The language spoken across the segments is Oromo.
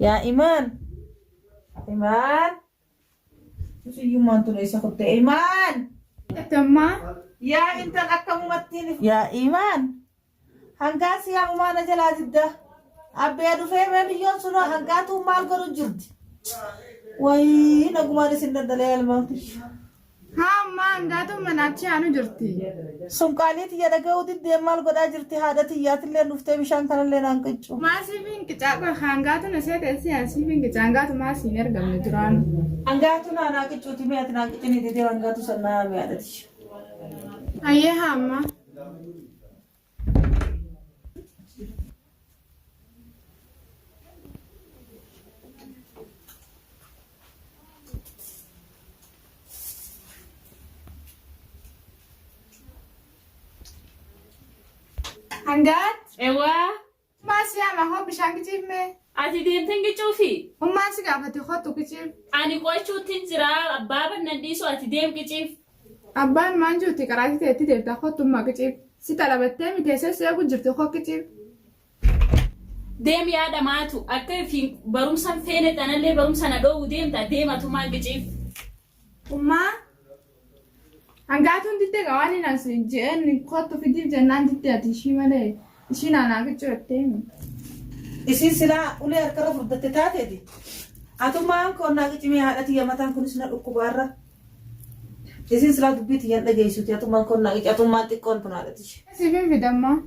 Yaa Imaan! Imaan! Siyyummaan tun eessa kutte? Imaan! Jettammaa. Yaa intal akkamumattiin Yaa Imaan! Hangaa si yaamumaa na jalaa didda. Abbee dhufee mee biyyoon sun hangaatuun maal godhu jirti? Wayii nagumaan isin dandalee elmaan tiyya. Haa ammaa hangaatuun manaachi aanu jirti. Sun qaalii tiyya dhaga'uu diddee maal godhaa jirti haadha tiyyaatillee dhuftee bishaan kanallee naan qiccu. Maa siif hin qicaa qoy hangaatuun asee teessee an siif hin qicaa hangaatu maa siin ergamne duraan. Hangaatu naa naa qiccuuti mee ati naa qiccinii didee hangaatu san naa yaami haadha tiyya. Hayyee haa ammaa. Hangaat. Ewaa. Maa si yaama hoo bishaan qiciifme. Ati deemtee hin qicuufi? Ummaan si gaafate kottu qiciif. Ani qo'achuuttin jira abbaa bannan dhiisu ati deem qiciif. Abbaan maan juuti qaraatii teetti deemta kottu ummaa qiciif. Si xalabattee mi teessee si eegu jirti koo qiciif. Deem yaa dhamaatu akka ifiin barumsa hin feenetti anallee barumsa na dhoowwu deemta deem atumaan qiciif. Ummaa. Hangaatuun didde gaa waan inni as je'een kottu fidiif jennaan didde ati ishii malee ishiin anaa qiccu jettee mi. Isiin silaa ulee harkarra furdatte taateeti. Atummaan koonnaa qicimee haadha tiyya mataan kunis na dhukkubaarra. Isiin silaa dubbii tiyya hin dhageessuti atummaan koonnaa qici atummaan xiqqoon tun haadha tiyya. Siifin fidammaa.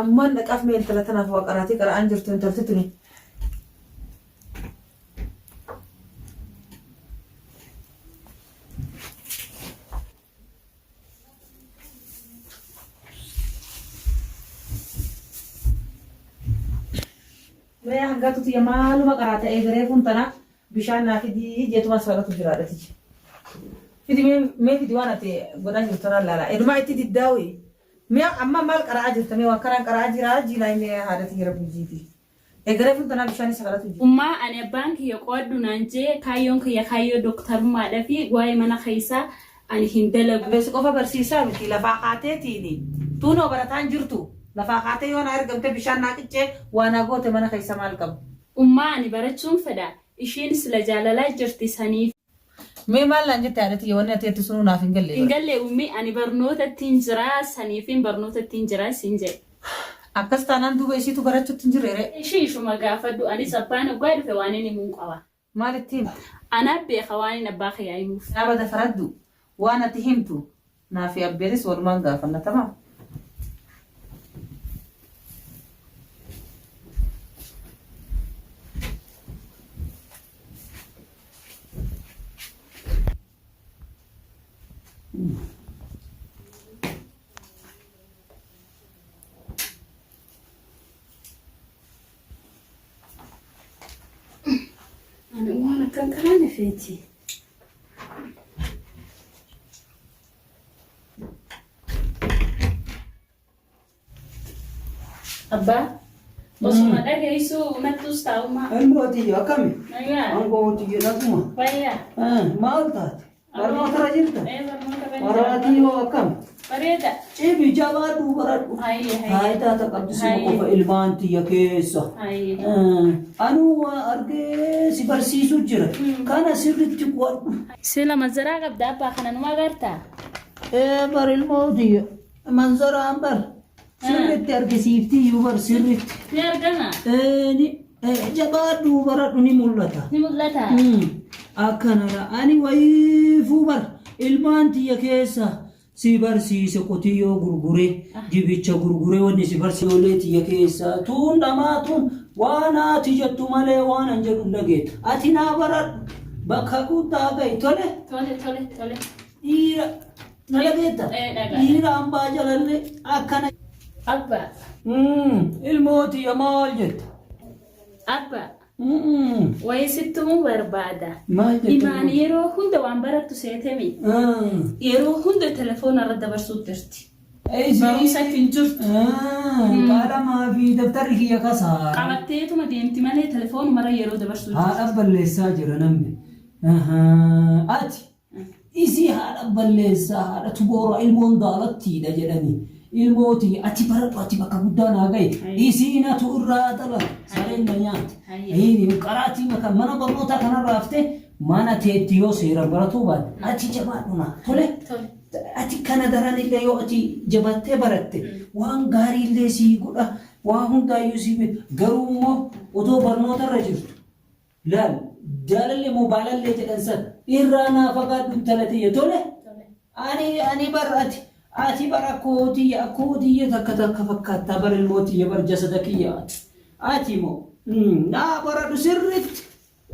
Ammaan dhaqaaf mee intala tanaaf waa qaraatii qara'aan jirtu intalti tuni. Mee hangatu tiyya maaluma qaraa ta'ee garee kun tana bishaan naa fidii jeetuma salatu jira haadha tiyya. Fidi mee fidi waan ati godhaa jirtu tanaan laala. Edumaa itti diddaawii. Mee amma maal qara'aa jirta mee waan kanaan qara'aa jiraa jiinaa mee haadha tiyya rabbi jiiti. Egeree kun tanaa bishaan isa kadhatu jira. Ummaa ani abbaan kiyya qo'adhu naan jee kaayyoon kiyya kaayyoo doktarummaadhafi waa'ee mana keessaa ani hin dalagu. Abeesi qofa barsiisaa miti lafaa kaateetiini tuunoo barataan jirtu lafaa kaatee yoo naa ergamte bishaan naa qiccee waa naa goote mana keessa maal qaba. Ummaa ani barachuun fedha ishiin sila jaalalaa jirti saniif. Mee maal naan jette haadha tiyya wanni ati jette sunuu naaf hin galle Hin bar. galle ummi ani barnootattiin jira saniifin barnootattiin jira siin jedhe. Akkas taanaan duuba isiitu barachutti hin jirre ree. Ishii ishuma gaafadhu anis abbaan oggaa dhufe waanin himuun qaba. Maal itti himta? Anaa beeka waanin abbaa kiyyaa himuuf. Yaa bada faraddu waan ati himtu naa fi abbeenis walumaan gaafanna tamaam. Ani waan akkan kanaan feeti. Abbaa, osuma dhageessuu nattus taa'ummaa. Ilmoo tiyya akkami? Nagaa. Aangoo tiyya naguma. Fayyaa. Maal taate? Barnoota irra jirta? Ee barnoota irra jira. Waraatii hoo akkam? Bareeda. Cimi jabaadhuu baradhu. Hayyee hayyee. Taayitaa ta qabdu sima Hayyee. qofa ilmaan tiyya keessa. Hayyee. Anuu waa argee si barsiisuu jira. Kana sirritti qo'adhu. Sila manzaraa qabda abbaa kana numa agartaa? Ee bar ilmoo tiyya. Manzaraan bar sirritti argisiifti iyyuu bar sirritti. Ni argama. Ee, ni jabaadhu baradhu ni mul'ata. Ni mul'ata. Akkanadha ani wayiifuu bar ilmaan tiyya keessa si barsiise qotiyyoo gurgure dibicha gurgure wanni si barsiise ijoollee tiyya keessa tuun dhamaa tuun waan haati jettu malee waan an jedhu hin dhageettu ati naa baradhu bakka guddaa ga'i tole. Tole tole tole. Dhiira na dhageetta? Ee, dhagaa. Dhiira ambaa jalallee akkana. Abba. Ilmoo tiyya maal jetta? Abba. Wayii sitti himuu barbaada. Maal jetta? Imaan yeroo hunda waan barattu seetemi. Yeroo hunda telefoona irra dabarsuu jirti. Barumsatti hin jirtu. Qalamaa fi daftarri kiyya kasaa. Qabatteetuma deemti malee telefoonuma irra yeroo dabarsuu jirti. Haadha balleessaa jira namni. Ati Isii haadha balleessaa haadhatu boora ilmoon daalattiidha jedhani. Ilmoo tiyya ati baradhu ati bakka guddaa naa gahi. Isiinatu irraa dalaga. Sareen na nyaate. Qaraatii maka mana barnootaa kanarraa haftee mana teetti yoo seeraan baratuu baatte ati jabaadhu naa. Tole. Ati kana daranillee yoo ati jabaattee baratte waan gaariillee sii godha waa hundaayyuu sii beeka. Garuu immoo otoo barnootarra jirtu laal jaalallee moo baalallee jedhan san irraa naa fagaadhu intala tiyya tole. Ani ani bar ati ati bar akkoo tiyya akkoo tiyya takka takka fakkaattaa bar ilmoo tiyya bar jasada kiyya ati ati moo naa baradhu sirriitti.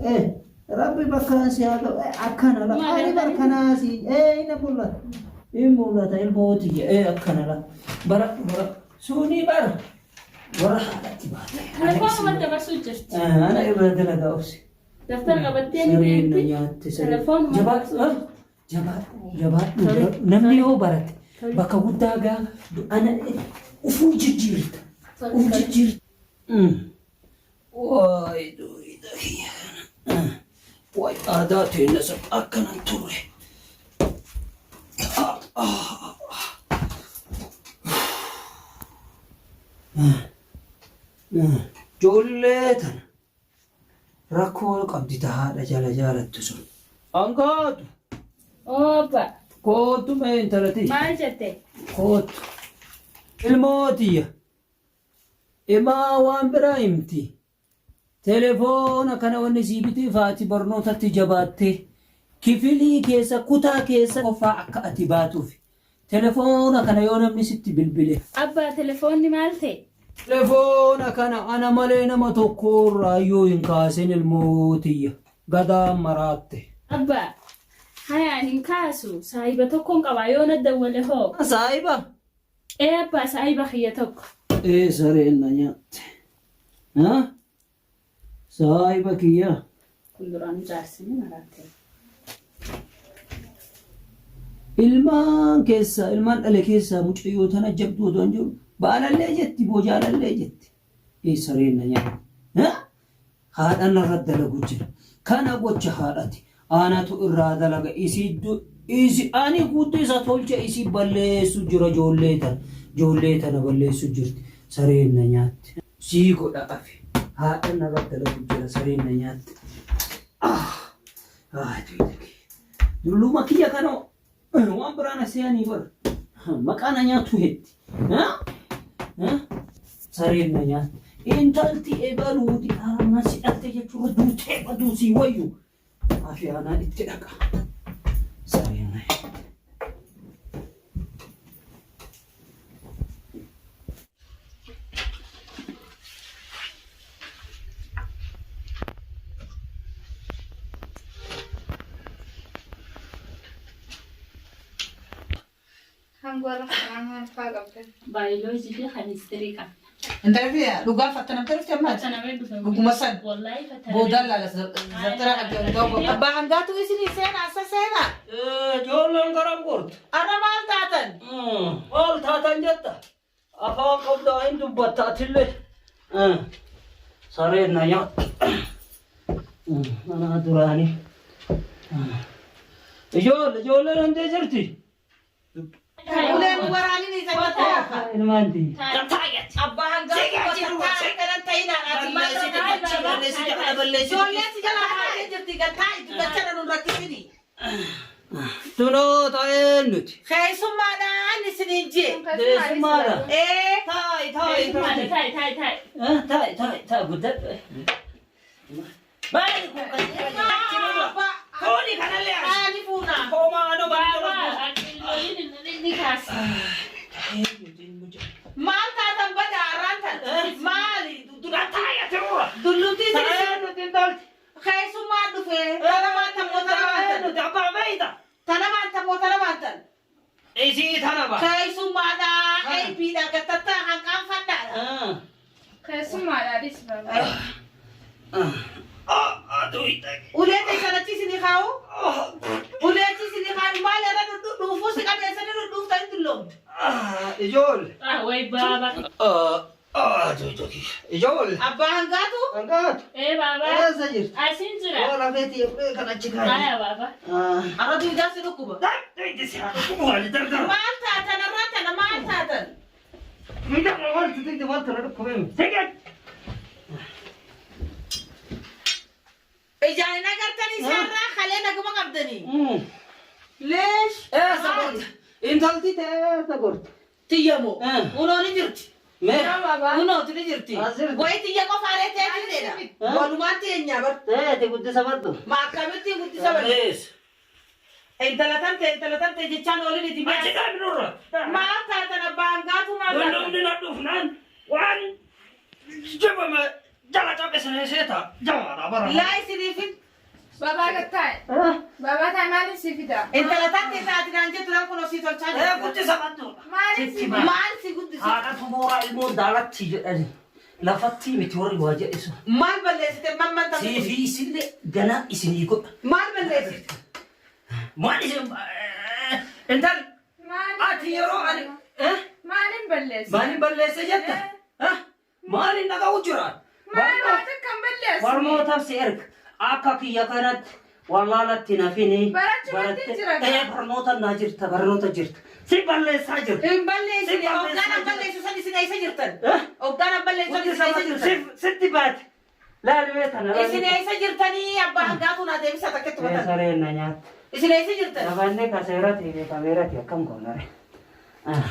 Eh, Rabbi bakka si haa ga'u. Eh, akkana la. Ani bar kanaa si. Eh, inni mul'ata. Inni mul'ata ilmoo tiyya. Eh, akkana la. Baradhu baradhu. Suunii bar. Warra haadhatti baate. Telefoonuma dabarsuu jirti. Eh, ana irra dalagaa obsi. Daftara qabattee ni Sareen na deemti. nyaatte sareen. Telefoonuma Jabaadhu. dabarsuu ah, Jabaadhu. Jabaadhu. Jabaadhu. Namni yoo barate bakka guddaa gaa ana ufuu jijjiirta. Uf jijjiirta. Waay duwida kiyya kana. Waay aadaa teenya san akkanan turre. Ijoollee tana rakkoo qabdi ta haadha jala jaalattu sun. Angaatu Obba koottu mee intala tiyya. maal jette? Koottu. Ilmoo tiyya. Imaa waan biraa himti. Telefoona kana wanni sii biteef haati barnootatti jabaattee kifilii keessa kutaa keessa qofaa akka ati baatuufi. Telefoona kana yoo namni sitti bilbile. Abbaa telefoonni maal ta'e? Telefoona kana ana malee nama tokko irraayyuu hin kaasin ilmoo tiyya. Gadaan maraatte. Abbaa hayaan hin kaasu saahiba tokkoon qabaa yoo na dawwale hoo? Saahiba? Ee abbaa saahiba kiyya tokko. Ee sareen na nyaatte. Ha? Saahiba kiyya. Kun duraanuu jaarsini maraatte. Ilmaan keessaa ilmaan dhale keessaa mucayyoo tana jabduu otoo hin jiru baalallee jetti boo jaalallee jetti. Ee sareen na nyaatte. Ha? Haadha narra dalagu jira. Kana gocha haadhati. Anatu irraa dalaga isii isi ani guddisa tolche isii balleessu jira ijoollee tana. Ijoollee tana balleessu jirti. Sareen na nyaatte. Sii godha afi. Haadha narra dalagu jira sareen na nyaatte. Ah! Ah, dulluma kiyya kana waan biraan asii ani bar maqaa na nyaatu hetti. Sareen na nyaatti. Intalti ebaluuti harma si dhalte jechuudha duutee baduu sii wayyu. Afi anaa itti dhaqa. Sareen na nyaatti. Kan warra kanaa maal fa'aa qabdan? Baayoloojii fi kemistirii qabna. Intalli dhugaa fattanamtee dhufte ammaati. Fattanamee dhufe. Dhuguma san. Wallaahi fattanamee. Boodaan laala dabtara qabdi dhugaa godhu. Abbaa hangaatu isinii seenaa asa seenaa. Ijoolleen garam gortu. Arra maal taatan? Maal taatan jetta? Afaan qabdaa hin dubbatta atillee. Sareen na nyaatti. Anaa duraanii. Ijoollee ijoolleen hundee jirti. Uleen waraaniin isa gataa. Ilmaan tiyya. Abbaa hangaatu bakka taa'e kanan ta'inaan ati. Ijoolleen si jala haatee jirti gataa dubbachaa nun rakkisini. Tunoo ta'een nuti. Keessummaadhaan isiniin jee. Keessummaadha. Ee. Taa'i taa'i Keessummaadha taa'i. taa'i taa'i taa'i. Taa'i taa'i taa'i guddadhu. Maali kun kan Kuni kanallee as. Maali fuuna? Homaa anoo Baabaa aqillooliin inni kaasa. Maal taatan bada arraan tan? Maali? Taa'i ati rura. Dullumtii isin Ta'een nuti intalti. keessummaan dhufe. Tana maantan moo tana Ta'een maantan? nuti abbaa meeyta. Tana maantan moo tana maantan? Isii tana ba. Keessummaadha. Eebbiidha. Gattatta hanqaan fadhaadha. Keessummaadhaadhis baba. Ulee teessan achi isinii kaa'u? Ulee achi isinii kaa'u maal irra dhuufuu si qabeessanii dhudhuuftanii dulloomte? Ijoollee. Ah way baaba. Ijoollee. Abbaa hangaatu? Hangaatu. Ee baaba. Eessa jirti? Asin jira. Yoo lafeetii ulee kan achi kaa'e. Aya baaba. Arra duudaa si dhukkuba. Maal taatan arraa tana maal taatan? Mida maaltu tiyya maaltu na dhukkubee? Siqee. Ijaan hin agartanii isarraa kalee naguma qabdanii. Leesh. Eessa gorta? Intalti teessa gorta. Tiyya moo? Eh. Kunoo ni jirti. Mee? Kunooti ni jirti. As jirti. Wayi tiyya qofa aree ta'ee fidedha. Eh? Walumaan teenyaa bar. Teeti guddisa baddu. Ma akkamittiin guddisa bari? Eessa? Intala tante intala tante jechaan oolin itti Achi dhaabni nurra. Maal taatan abbaa hangaatu maal taatan? Dullumni na dhufnaan waan jabama jala cabsine seeta jabaadha bara. Laa isiniifin Babaa gattaa'e. Babaa taa'e maaliif si fida? intala tante taati naan jettu naan kun osii tolchaa Ee jirti. guddisa baddu. Maaliif si Sitti fida? Maal si guddisi? Haadhatu mooraa ilmoon daalatti jedhani. Lafatti miti warri waa jedhe sun. Maal balleessite mamman taphatu? Siifii isillee ganaa isinii godha. Maal balleessite? Maal isin intal Maaliif ati yeroo ani Maaliin balleesse? maaliin balleesse jetta? Maaliin dhaga'u jira? Maal waan akkam balleesse? Barnootaaf si erga. Akka kiyya kanatti wallaalatti nafini. Barachumatti jira gaa. Ee barnoota naa jirta barnoota jirta. Si balleessaa jirta. Hin balleessine Si hoggaan balleessaa an balleessu san isin eessa jirtan? Eh? Hoggaan an balleessu san isin eessa jirtan? Sitti baate. Laalmee tana. Isin eessa jirtanii abbaa hangaatu naa deebisa takketti Ee batan. sareen na nyaatte. Isin eessa jirtan? Gabaannee kaseerati fi kameerati akkam goonare.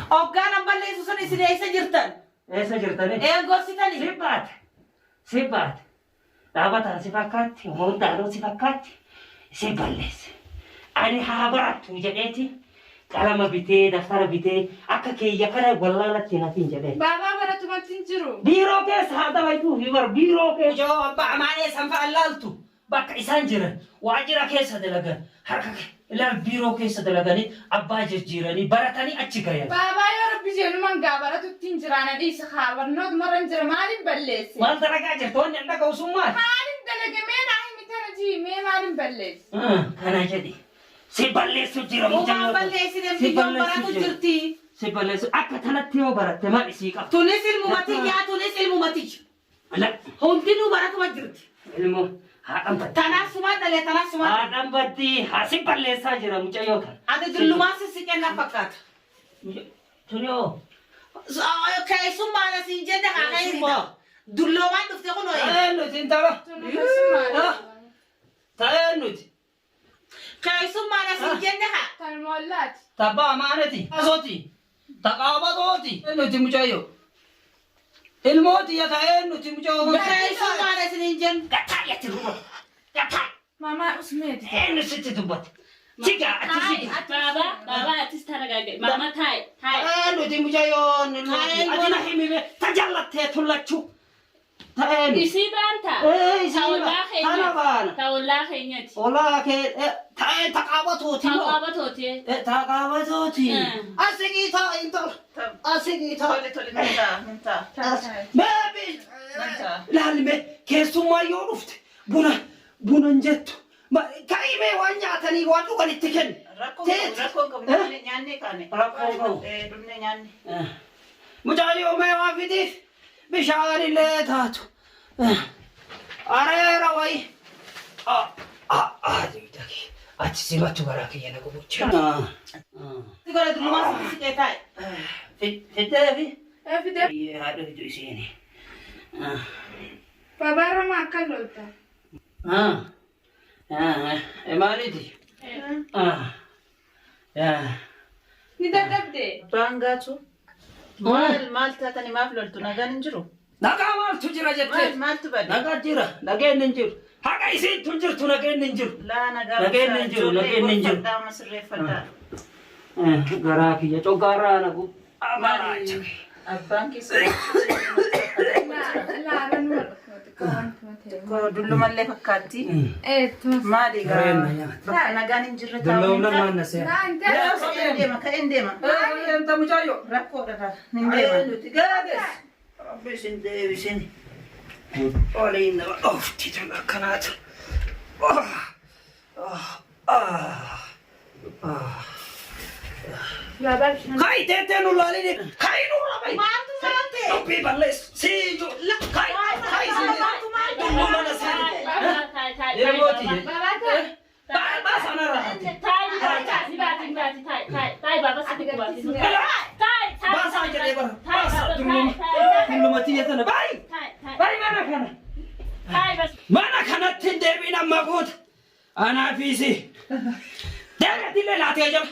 Hoggaan an balleessu sun isin eessa jirtan? Eessa jirtani? Een gorsitanii? Si baate. Si baate. Dhaabataan si fakkaatti, hundaanuu si fakkaatti, si balleesse. Ani haa barattu jedheeti qalama bitee, daftara bitee akka kiyya kana wallaalatti nafin jedhee. Babaa baratumatti hin jiru. Biiroo keessa haa taphachuu fi bar biiroo keessa. Yoo abbaa amaanee san fa'a laaltu bakka isaan jiran waajjira keessa dalagan harka ilaal biiroo keessa dalaganii abbaa jijjiiranii baratanii achi gayan. Babaa yoo rabbi jeenumaan gaa baratutti hin jira na dhiisa haa barnoota marra hin jira maaliin balleesse? Maal dalagaa jirta wanni an dhaga'u sun maal? Maaliin dalage mee naa himi tana jii mee maaliin balleesse? Kana jedhi. Si balleessu jira Uumaan balleessine biyyoon baratu jirti. Si balleessu akka tanatti yoo baratte maal isii qabdu? Tunis ilmuma tiyyaa tunis ilmuma tiyya. La Hundinuu baratuma jirti. ilmoo haadhan baddi. Tanaaf sumaan dhalee tanaaf sumaan. Haadhan baddi haa si balleessaa jira mucayyoo kana. Ati dullumaan sissiqee na fakkaata. Tuni hoo? Keessummaan asiin jenne haa Keessummaa. Dulloomaan dhufte kun ho'i. Ta'een nuti intala. Tun akkasumaadha. Ta'een nuti. Keessummaan asiin jenne haa. Tan moollaati. Tabbaa amaanati. Asooti. Taqaabatooti. Nuti mucayyoo. Ilmooti ya ta'een nuti mucayyoo. Keessummaan asiin hin jenne. Gataa yatti ruba. Gataa. Mamaa usmeeti. Eenyu sitti dubbate? Sigaa ati sigaa. Baabaa baabaa atis taragaage. Maama taa'i taa'i. Ta'een nuti mucayyoon ilmooti. Ati na himime tajallattee tullachuu. Ta'een. Isii baanta. Ee isii Ta'ollaa baana. Tana baana. keenyati. Ta'ollaa keenyati. Olaa kee ta'een taqaabatooti. Taqaabatooti. Taqaabatooti. Asigii ta'a intala. Asigii ta'a. Tole tole nan ta'a nan ta'a. Beebi. Nan ta'a. Laalme keessummaa yoo dhufte buna buna hin jettu. Ka'ii mee waan nyaatanii waan dhugan itti kenni. Rakkoo Teet. rakkoo qabu nyaanne nyaanne kaane. Rakkoo qabu. Dhumne nyaanne. Mucaayyoo mee waan fidiif bishaan illee taatu. Areera wayi. Achi simatu garaa kiyya na gubucha. Si godha dullumaan sissiqee taa'e. Fiddee fi. Ee fidee. Haadha fidu isiini. Babaa Romaa akka lolta. Maaliiti? Ni dadhabde. Abbaan gaatu maal maal taatanii maaf loltu nagaan hin jiru? Nagaa maaltu jira Maal jettee? maaltu bade? Nagaa jira, nageenni hin jiru. Haqa isiintu hin jirtu nageenni hin jiru. Laa nagaa Nageenni hin jiru, nageenni hin jiru. gorfadhaa amma sirreeffadhaa. Garaa kiyya coggaarraa na gubu. Maali abbaan keessa Laara nu wal xiqqoo dullumallee fakkaatti. Ee tuma. Maali gaa Gareen na nyaata. bakka nagaan hin jirre taa'u hin Dulloomna taa'u. maal na seera? Naa hin ta'e. Ka'een deema ka'een deema Deemta mucaayyoo. rakkoodha kaa hin deema. Nuti gaages. Rabbi isin deebisin. Oliin nama oofti tun akkanaatu. Babaa bishaan. Kai teettee nu laalini. Kai nurra bahi. Maaltu saatte? Dubbii balleessu. Sii ijoo. Kai kai sii. Dulluma na seera. Baabaa taa'i taa'i. Ilmooti. Babaa taa'e. Baasa narraa. Taa'i taa'i si baati baati taa'i taa'i taa'i baabaa si baati. Taa'i taa'i. Baasaa jedhee bara. Baasa. Dulluma dulluma tiyya tana bayi bayi mana kana. Mana kanatti hin deebiin amma booda. Anaa fi si. Deebi'atillee laatee jala.